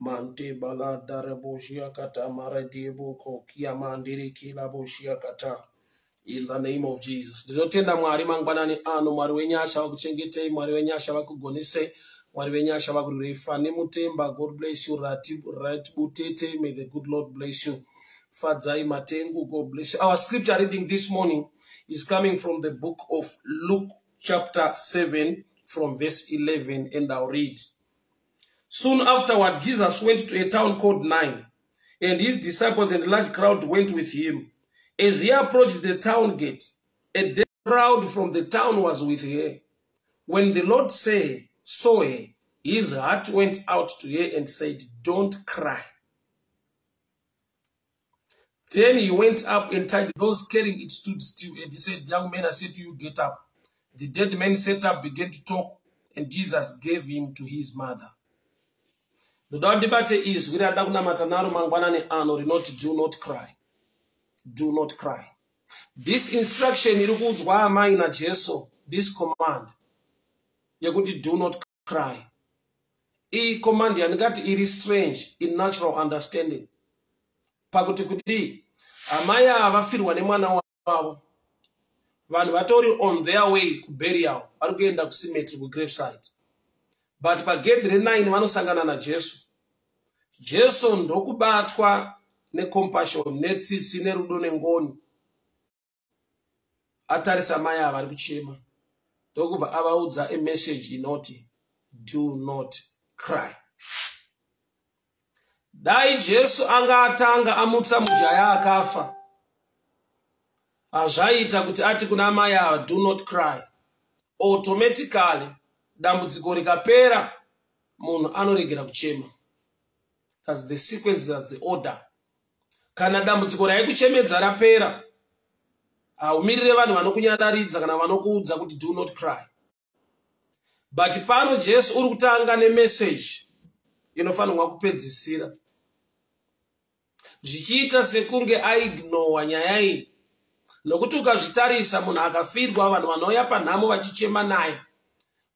Mante bala dareboshia kata maradiebo kokia mandiri kila boshia kata. In the name of Jesus. Ndinotenda Mwari mangwanani ano, Mwari wenyasha vakuchengetei, Mwari wenyasha vakugonesei, Mwari wenyasha vakurwirei. Fani Mutemba, God bless you. Rati, Right Butete, may the good Lord bless you. Fadzai Matengu, God bless you. Our scripture reading this morning is coming from the book of Luke chapter 7 from verse 11, and I'll read. Soon afterward, Jesus went to a town called Nain, and his disciples and a large crowd went with him. As he approached the town gate, a dead crowd from the town was with her. When the Lord saw her, his heart went out to her and said, Don't cry. Then he went up and touched those carrying it stood still, and he said, Young man, I say to you, get up. The dead man sat up, began to talk, and Jesus gave him to his mother. Ndoda ndibate izwi randida kunamata naro mangwanani ano rinoti, do not cry. Do not cry. This instruction iri kuudzwa amai naJesu, this command yekuti do not cry, iyi command yandingati iri strange in natural understanding. Pakuti kudii, amai ava vafirwa nemwana wavo, vanhu vatori on their way kuburial, vari kuenda kucemetery, kugraveside, but pagedhi re9 vanosangana naJesu. Jesu ndokubatwa necompassion, netsitsi, nerudo, nengoni. Atarisa mai ava vari kuchema, ndokubva avaudza amessage inoti, do not cry. Dai Jesu anga atanga amutsa mujaya akafa, hazvaita kuti ati kuna mai ava, do not cry. Automatically dambudziko rikapera, munhu anoregera kuchema. That's the sequence, that's the order. Kana dambudziko raikuchemedza rapera, haumirire vanhu vanokunyararidza kana vanokuudza kuti do not cry. But pano Jesu uri kutanga nemessage inofanirwa kupedzisira, zvichiita sekunge aignowa nyaya iyi, nokuti ukazvitarisa, munhu akafirwa, vanhu vanouya panhamo vachichema naye,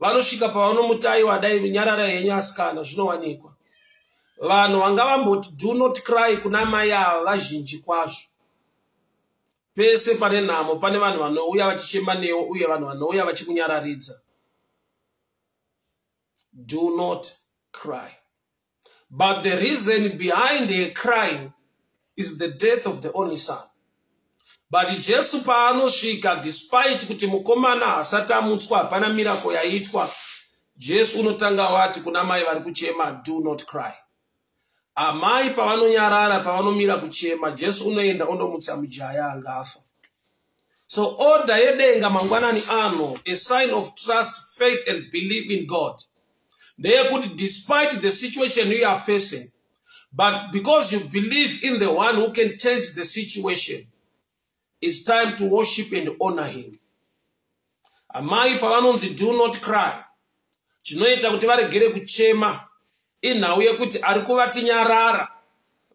vanosvika pavanomutaiwa, dai nyarara henyu asikana, zvinowanikwa. Vanhu vanga vamboti do not cry kuna mai ava vazhinji kwazvo. Pese pane nhamo pane vanhu vanouya vachichema newo, uye vanhu vanouya vachikunyararidza. Do not cry. But the reason behind her crying is the death of the only son. But Jesu paanosvika, despite kuti mukomana hasati amutswa, hapana miracle yaitwa, Jesu unotanga wati kuna mai vari kuchema, do not cry. Amai pavanonyarara, pavanomira kuchema, Jesu unoenda ondomutsa mujaya angafa. So order yedenga mangwanani ano, a sign of trust, faith and belief in God, ndeyekuti despite the situation you are facing, but because you believe in the one who can change the situation, it's time to worship and honor him. Amai pavanonzi do not cry, chinoita kuti varegere kuchema inhau yekuti ari kuvati nyarara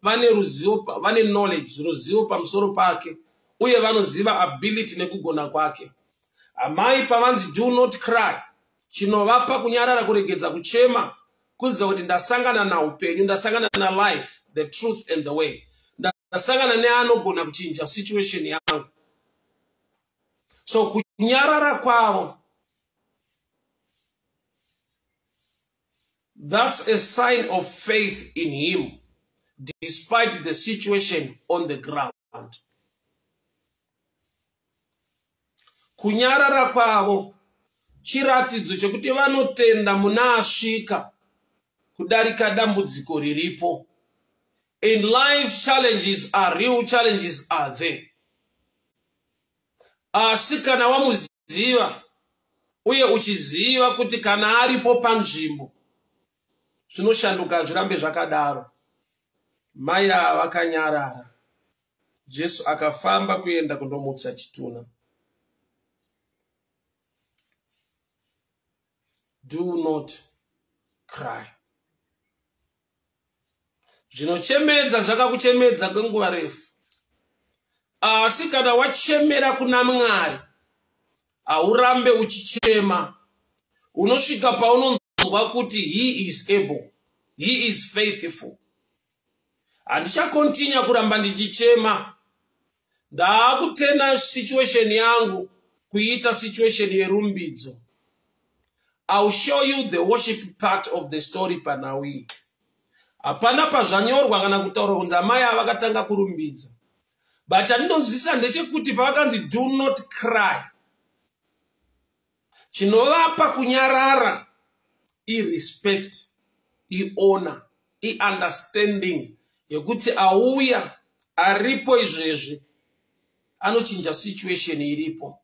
vane ruzivo, vane knowledge, ruzivo pamusoro pake, uye vanoziva ability nekugona kwake. Amai pavanzi do not cry, chinovapa kunyarara, kuregedza kuchema, kuziva kuti ndasangana naupenyu, ndasangana nalife, the truth and the way, ndasangana neanogona kuchinja situation yangu. So kunyarara kwavo, that's a sign of faith in him despite the situation on the ground. Kunyarara kwavo chiratidzo chekuti vanotenda muna asvika kudarika dambudziko riripo. In life, challenges are real, challenges are there. Asi kana wamuziva uye uchiziva kuti kana aripo panzvimbo zvinoshanduka, zvirambe zvakadaro. Mai ava vakanyarara, Jesu akafamba kuenda kundomutsa chitunha. Do not cry. Zvinochemedza zvakakuchemedza kwenguva refu, asi kana wachemera kuna Mwari, haurambe uchichema. Unosvika paunonzwa kuti he is able, He is faithful. Handichakontinya kuramba ndichichema. Ndaakutena situation yangu kuita situation yerumbidzo. I'll show you the worship part of the story panhau iyi. Hapana pazvanyorwa kana kutaurwa kunzi amai ava vakatanga kurumbidza. But chandinonzwisisa ndechekuti pavakanzi do not cry, chinovapa kunyarara irespect, ihonor, iunderstanding yekuti auya aripo izvezvi anochinja situation iripo.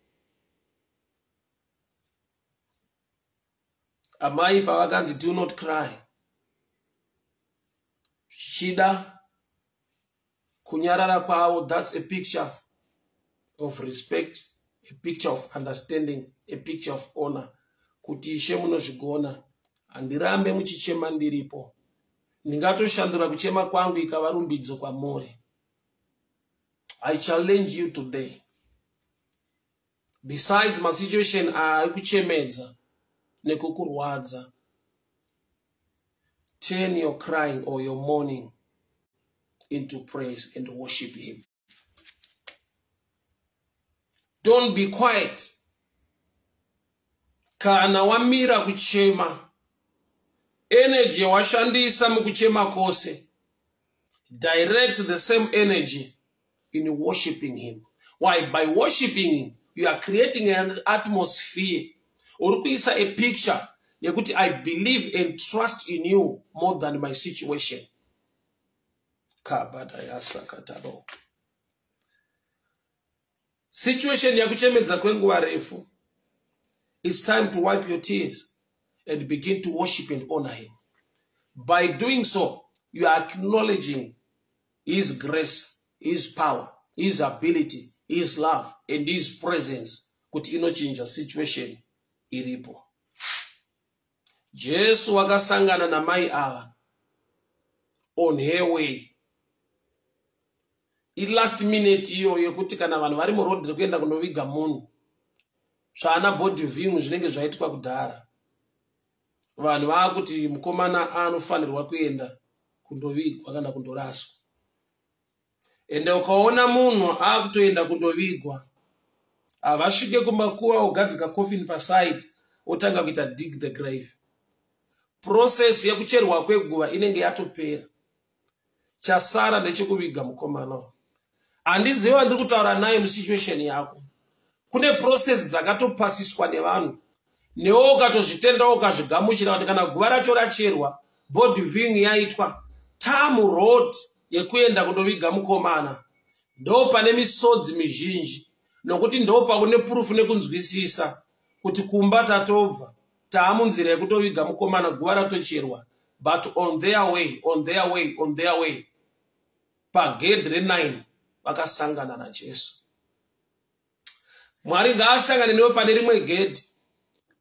Amai pavakanzi do not cry, zvichida kunyarara kwavo, that's a picture of respect, a picture of understanding, a picture of honor, kuti Ishe munozvigona, handirambe muchichema ndiripo, ndingatoshandura kuchema kwangu ikava rumbidzo kwamuri. I challenge you today, besides masituation ari kuchemedza nekukurwadza, turn your crying or your mourning into praise and worship him. Don't be quiet. Kana wamira kuchema, energy yawashandisa mukuchema kose, direct the same energy in worshiping him. Why? By worshiping him, you are creating an atmosphere. Uri kuisa a picture yekuti I believe and trust in you more than my situation. Kabadayasakatabo. Situation yakuchemedza kwenguva refu, it's time to wipe your tears and begin to worship and honor him. By doing so, you are acknowledging his grace, his power, his ability, his love and his presence, kuti inochinja situation iripo. Jesu wakasangana namai ava on her way. Ilast minute iyo yekuti kana vanhu vari murodhi rekuenda kunoviga munhu, zvaana body viewing zvinenge zvaitwa kudhara, vanhu vaakuti mukomana anofanirwa kuenda kundovigwa kana kundoraswa. Ende ukaona munhu akutoenda kundovigwa, havasvike kumakuva ogadzika coffin paside otanga kuita dig the grave. Process yekucherwa kweguva inenge yatopera, chasara ndechekuviga mukomana. Handiziva ndiri kutaura naye musituation yako. Kune process dzakatopasiswa nevanhu, newe ukatozvitenda ukazvigamuchira kuti kana guva racho racherwa, body viewing yaitwa, tamu road yekuenda kundoviga mukomana, ndo pane misodzi mizhinji, nokuti ndo pakune proof nekunzwisisa kuti kumba tatobva, taamunzira yekutoviga mukomana, guva ratocherwa. But on their way, on their way, on their way, pagedhi re9 vakasangana naJesu. Mwari ngaasangane newe pane rimwe gedhi.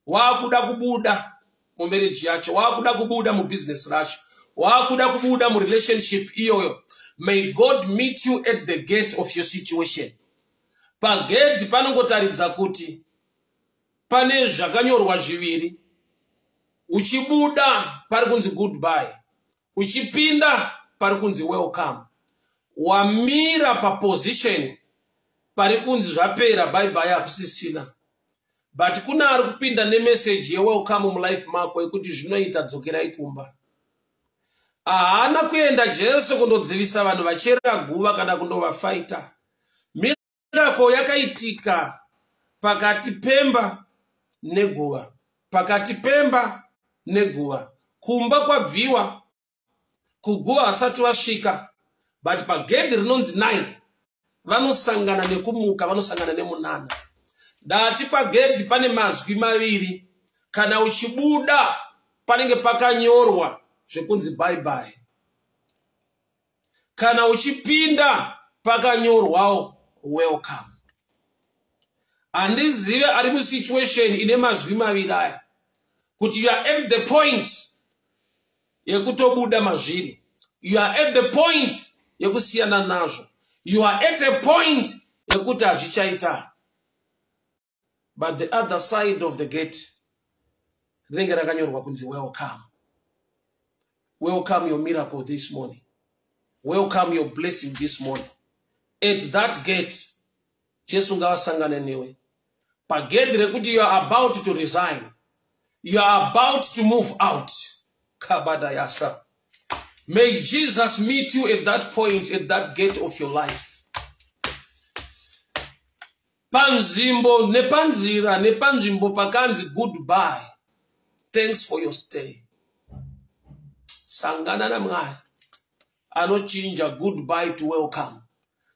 Waakuda kubuda mumarriage yacho, waakuda kubuda mubhizinesi racho, waakuda kubuda murelationship iyoyo, may God meet you at the gate of your situation. Pagedhi panongotaridza kuti pane zvakanyorwa zviviri. Uchibuda pari kunzi goodbye, uchipinda pari kunzi welcome. Wamira paposition pari kunzi zvapera, bye bye, hakusisina. But kuna ari kupinda nemeseji yewelcome mulife mako yekuti zvinoita, dzokerai kumba. Haana kuenda Jesu kundodzivisa vanhu vachera guva kana kundovafaita. Miracle yakaitika pakati pemba neguva, pakati pemba neguva. Kumba kwabviwa, kuguva vasati vasvika, but pagedhi rinonzi 9 vanosangana nekumuka, vanosangana nemunana. Ndati pagedhi pane mazwi maviri. Kana uchibuda panenge pakanyorwa zvekunzi bye bye, kana uchipinda pakanyorwawo welcome. Handizive ari musituation ine mazwi maviri aya, kuti you are at the point yekutobuda mazviri, you are at the point yekusiyana nazvo, you are at a point yekuti hazvichaita, but the other side of the gate rinenge rakanyorwa kunzi welcome. Welcome your miracle this morning. Welcome your blessing this morning. At that gate, Jesu ngavasangane newe. Pagedhi rekuti you are about to resign. You are about to move out. Kabada yasa. May Jesus meet you at that point, at that gate of your life. Panzvimbo nepanzira nepanzvimbo pakanzi goodbye. Thanks for your stay. Sangana naMwari anochinja goodbye to welcome.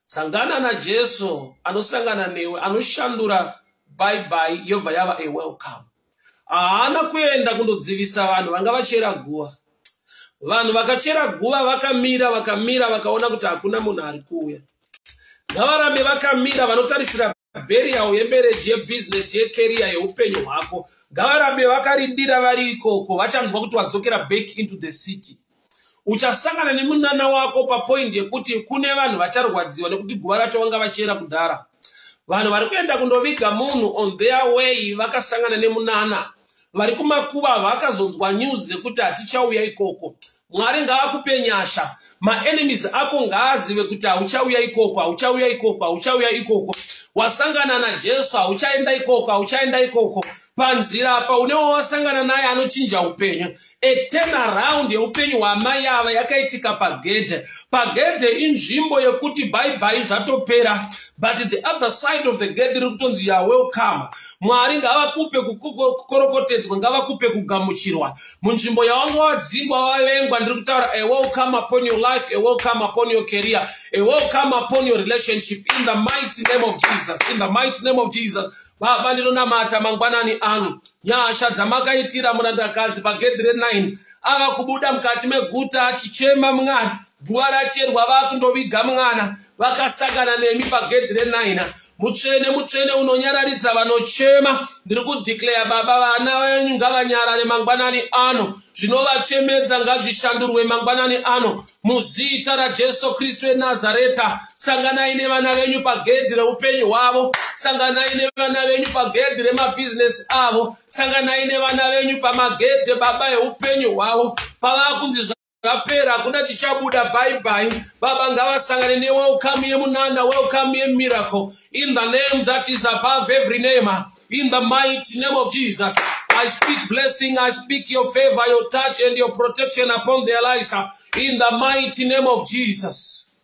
Sangana naJesu anosangana newe, anoshandura bye bye yobva yava a welcome. Haana kuenda kundodzivisa vanhu vanga vachera guva. Vanhu vakachera guva vakamira, vakamira, vakaona kuti hakuna munhu ari kuuya. Ngavarambe vakamira. Vanotarisira burial yemarriage, yebusiness, yecareer, yeupenyu hwako, ngavarambe vakarindira vari ikoko. Vachanzwa kuti wadzokera back into the city. Uchasangana nemunana wako papoint yekuti kune vanhu vacharwadziwa nekuti guva racho vanga vachera kudhara. Vanhu vari kuenda kundoviga munhu, on their way vakasangana nemunana. Vari kumakuva vakazonzwa news dzekuti hatichauya ikoko. Mwari ngaakupe nyasha. Maenemies ako ngaazive kuti hauchauya ikoko, hauchauya ikoko, hauchauya ikoko. Wasangana naJesu, hauchaenda ikoko, hauchaenda ikoko. Panzira apa unewo wasangana naye anochinja upenyu. A turnaround yeupenyu hwamai ava yakaitika pagedhe. Pagedhe inzvimbo yekuti bye bye, zvatopera, but the other side of the gate riri kutonzi ya welcome. Mwari ngavakupe kukorokotedzwa, ngavakupe kugamuchirwa munzvimbo yawanga wadzingwa, wavengwa. Ndiri kutaura a welcome upon your life, a welcome upon your career, a welcome upon your relationship, in the mighty name of Jesus, in the mighty name of Jesus. Baba, ndinonamata mangwanani ano, nyasha dzamakaitira murandakadzi pagedhi re9 ava kubuda mukati meguta achichema mwana, guva racherwa, vakundoviga mwana, vakasangana nemi pagedhi re9. Mutsvene, mutsvene, unonyararidza vanochema, ndiri kudeclare, Baba, vana venyu ngavanyarare mangwanani ano. Zvinovachemedza ngazvishandurwe mangwanani ano, muzita raJesu Kristu weNazareta. Sanganai nevana venyu pagedhi reupenyu hwavo. Sanganai nevana venyu pagedhi remabhizinesi avo. Sanganai nevana venyu pamagedhe, Baba, eupenyu hwavo. Pava kunzi zvapera, hakuna chichabuda, bye bye, Baba, ngavasangane newelcome yemunana, welcome yemiracle, in the name that is above every name, in the mighty name of Jesus. I speak blessing, I speak your favor, your touch and your protection upon their lives, in the mighty name of Jesus.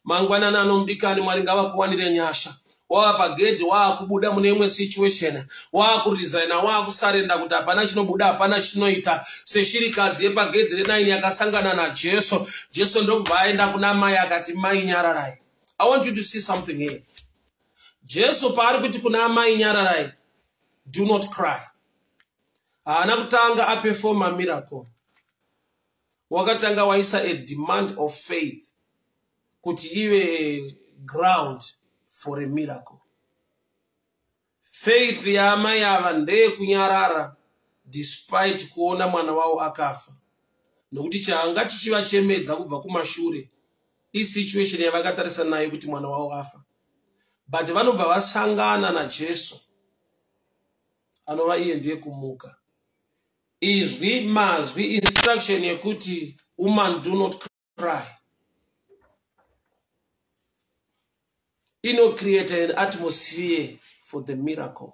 Mangwanani anomudikani, Mwari ngavakuwanire nyasha. Wava pagedhi, waakubuda mune imwe situation, waakuresigna, waakusurrender kuti hapana chinobuda, hapana chinoita. Seshirikadzi yepagedhi re9 yakasangana naJesu, Jesu ndokubva aenda kuna mai akati, "Mai, nyararai." I want you to see something here. Jesu paari kuti kuna mai, "Nyararai, do not cry," haana kutanga aperforma miracle. Wakatanga waisa a demand of faith kuti ive ground for a miracle. Faith yaamai ava ndeyekunyarara despite kuona mwana wavo akafa, nokuti changa chichivachemedza kubva kumashure isituation yavakatarisa nayo kuti mwana wavo afa. But vanobva vasangana naJesu anova iye ndiye kumuka. Izwi, mazwi, instruction yekuti, "Woman, do not cry," inocreate an atmosphere for the miracle.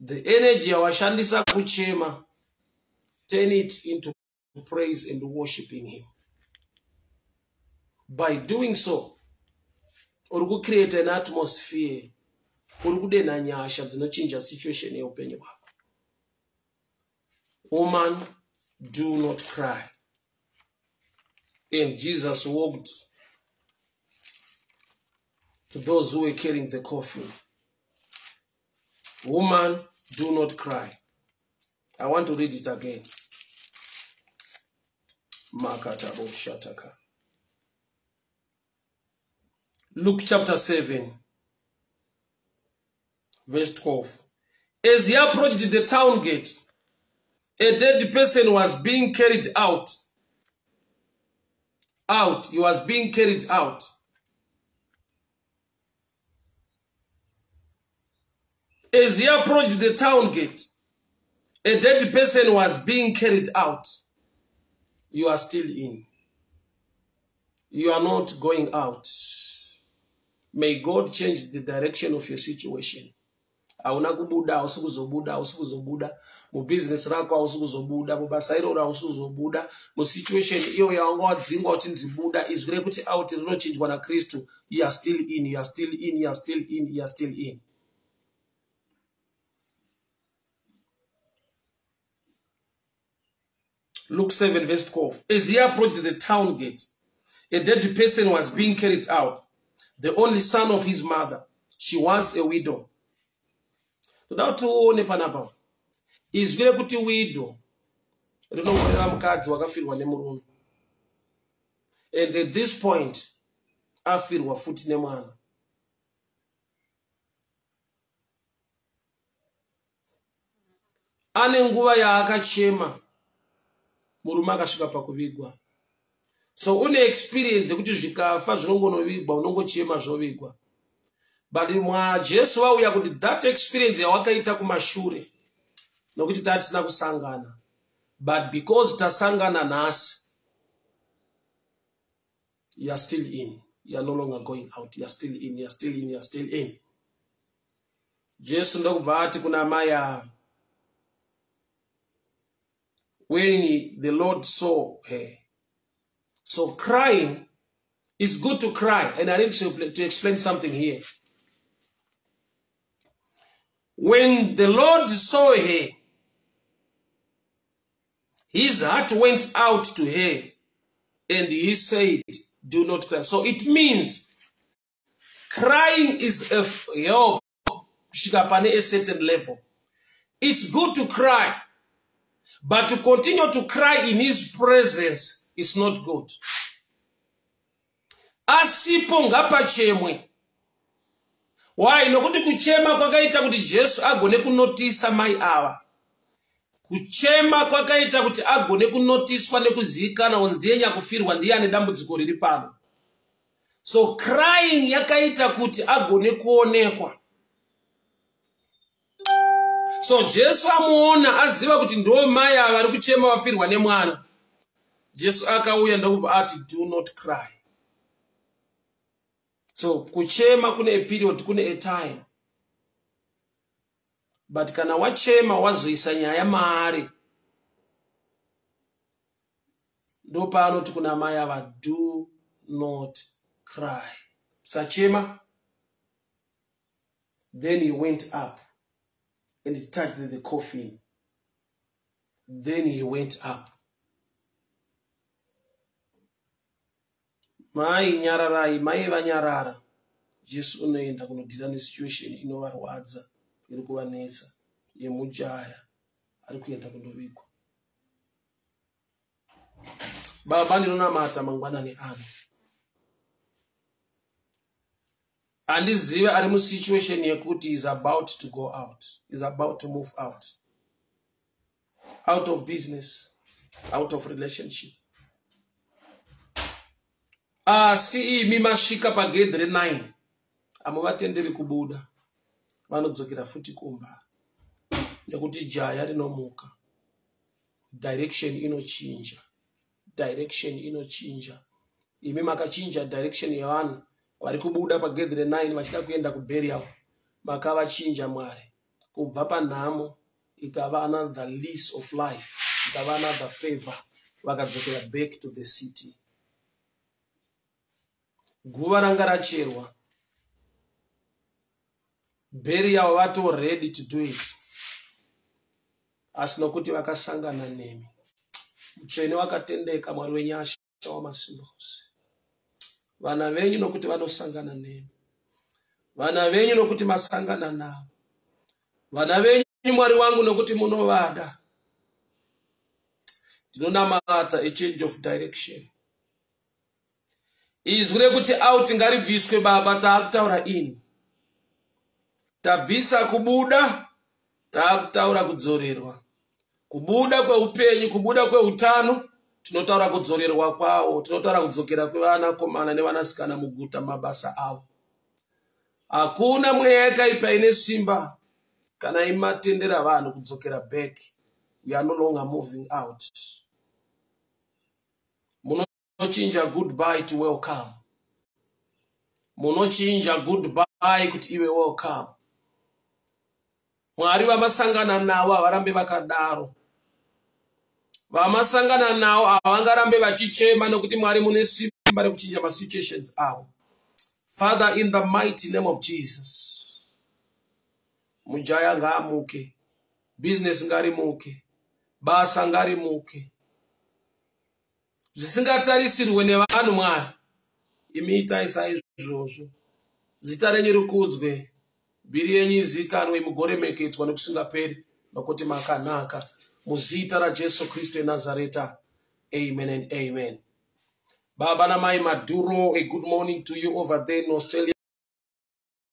The energy yawashandisa kuchema, turn it into praise and worshiping him. By doing so, uri kucreate an atmosphere, uri kudenha nyasha dzinochinja situation yeupenyu hwako. "Woman, do not cry." And Jesus walked to those who were carrying the coffin. "Woman, do not cry." I want to read it again. Makatabo shataka. Luke chapter 7, verse 12. As he approached the town gate, a dead person was being carried out. Out. He was being carried out. As he approached the town gate, A dead person was being carried out. You are still in. You are not going out. May God change the direction of your situation. Hauna kubuda, hausi kuzobuda, hausi kuzobuda mubhizinesi rako, hausi kuzobuda mubasa iroro, hausi kuzobuda musituation iyo yawanga wadzingwa uchinzi buda. Izwi rekuti out rinochinjwa naKristu. You are still in, you are still in, you are still in, you are still in. Luke 7 verse 12. As he approached the town gate, a dead person was being carried out, the only son of his mother. She was a widow. Toda kuti uone panapa izwi rekuti widow rinomboreva mukadzi wakafirwa nemurume, and at this point afirwa futi nemwana. Ane nguva yaakachema, murume akasvika pakuvigwa. So une experience yekuti zvikafa zvinongonovigwa, unongochema zvovigwa. But mwaJesu vauya kuti that experience yawakaita kumashure, nokuti tatisina kusangana, but because tasangana nhasi, you are still in. You are no longer going out. You are still in, you are still in, you are still in. Jesu ndokubva ati kuna mai ava, when the Lord saw her. So crying is good to cry, and I need to explain something here. When the Lord saw her, his heart went out to her, and he said, do not cry. So it means crying is a help kusvika pane a certain level. It's good to cry, but to continue to cry in his presence is not good. Asipo ngapachemwe. Why? Nokuti kuchema kwakaita kuti Jesu agone kunotisa mai ava. Kuchema kwakaita kuti agone kunotiswa nekuzivikanwa kunzi ndiye nyakufirwa, ndiye ane dambudziko riri pano. So crying yakaita kuti agone kuonekwa. So Jesu amuona, aziva kuti ndo mai ava vari kuchema vafirwa nemwana. Jesu akauya ndokubva ati, do not cry. So kuchema kune a period, kune a time, but kana wachema wazoisa nyaya maari, ndopaanoti kuna mai ava, do not cry, sachema. Then he went up and touched the coffin. Then he went up. Mai nyararai, mai vanyarara. Jesu unoenda kunodhira nesituation inovarwadza, iri kuvanetsa, yemujaya ari kuenda kundovigwa. Baba, ndinonamata mangwanani ano. Handizive ari musituation yekuti is about to go out, is about to move out, out of business, out of relationship, asi imi masvika pagedhi re9, hamuvatenderi kubuda, vanodzokera futi kumba, nekuti jaya rinomuka. Direction inochinja, direction inochinja. Imi makachinja direction yevanhu vari kubuda pagedhi re9 vachida kuenda kuburial. Makavachinja, Mwari, kubva panhamo ikava another lease of life, ikava another favor, vakadzokera back to the city. Guva ranga racherwa, burial vato ready to do it, asi nokuti vakasangana nemi, mutsvene wakatendeka, Mwari wenyasha wamasimba ose, vana venyu nokuti vanosangana nemi, vana venyu nokuti masangana navo, vana venyu, Mwari wangu, nokuti munovada, ndinonamata a change of direction. Izwi rekuti out ngaribviswe, Baba. Taakutaura in. Tabvisa kubuda, taakutaura kudzorerwa. Kubuda kweupenyu, kubuda kweutano, tinotaura kudzorerwa kwawo. Tinotaura kudzokera kwevanakomana nevanasikana muguta, mabasa avo. Hakuna mweya yakaipa ine simba kana imatendera vanhu kudzokera back. We are no longer moving out. Munochinja goodbye to welcome. Munochinja goodbye kuti ive welcome. Mwari, vamasangana navo havarambe vakadaro. Vamasangana navo havangarambe vachichema, nokuti Mwari, mune simba rekuchinja masituations avo. Father, in the mighty name of Jesus, mujaya ngaamuke, bhizinesi ngarimuke, basa ngarimuke, zvisingatarisirwe nevanhu. Mwari, imi itai saizvozvo. Zita renyu rikudzwe, mbiri yenyu izikanwe, mugoremekedzwa nekusingaperi, nokuti makanaka. Muzita raJesu Kristu eNazareta, amen and amen. Baba namai Maduro, a good morning to you over there in Australia.